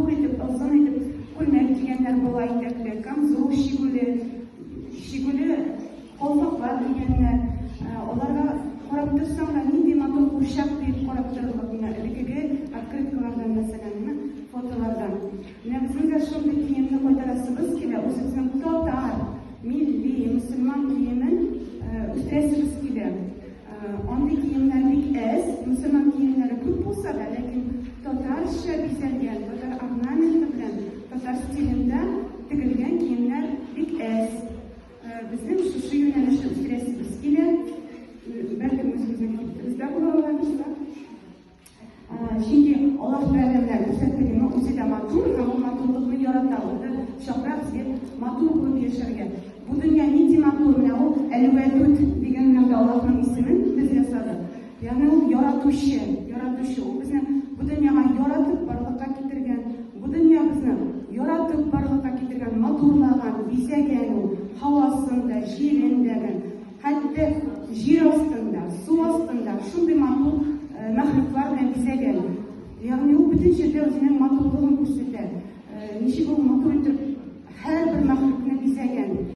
Матур итеп, озын итеп күлмәк кигәннәр, бала итәкле, камзол чигүле, чигүле калфаклар кигәннәр. Аларга карап торсаң да, нинди матур курчак диеп карап торырлык менә элеккеге открыткалардан, мәсәлән, фотолардан. Менә безнең дә шундый киемне кайтарасыбыз килә, үзебезнең татар, милли, мөселман киемен үстерәсебез килә. Андый киемнәр бик әз, мөселман киемнәре күп булса да, ләкин татарча бизәлгән, татар орнаменты белән, татар стилендә тегелгән киемнәр бик әз. Безнең шушы юнәлешне үстерәсебез килә. Бәлкем үзебезнең кибетебездә була алабыз. Чөнки Аллаһ Тәгалә белән күрсәтте, үзе дә матур һәм ул матурлыкны ярата. Ул да чакыра безгә матур булып яшәргә. Бу дөнья нинди матур, менә ул Әл-Вәдүд дигән менә Аллаһның исемен без ясадык. Ягъни ул яратучы, яратучы. Ул безне бу дөньяга яратып барлыкка китергән, бу дөньябызны яратып барлыкка китергән, матурлаган, бизәгән ул, һавасын да, җирен дә. Хәтта җир астында, су астында шундый матур мәхлуклар белән бизәгән. Ягъни ул бөтен җирдә үзенең матурлыгын күрсәтә. Ничек ул матур итеп һәрбер мәхлукны бизәгән.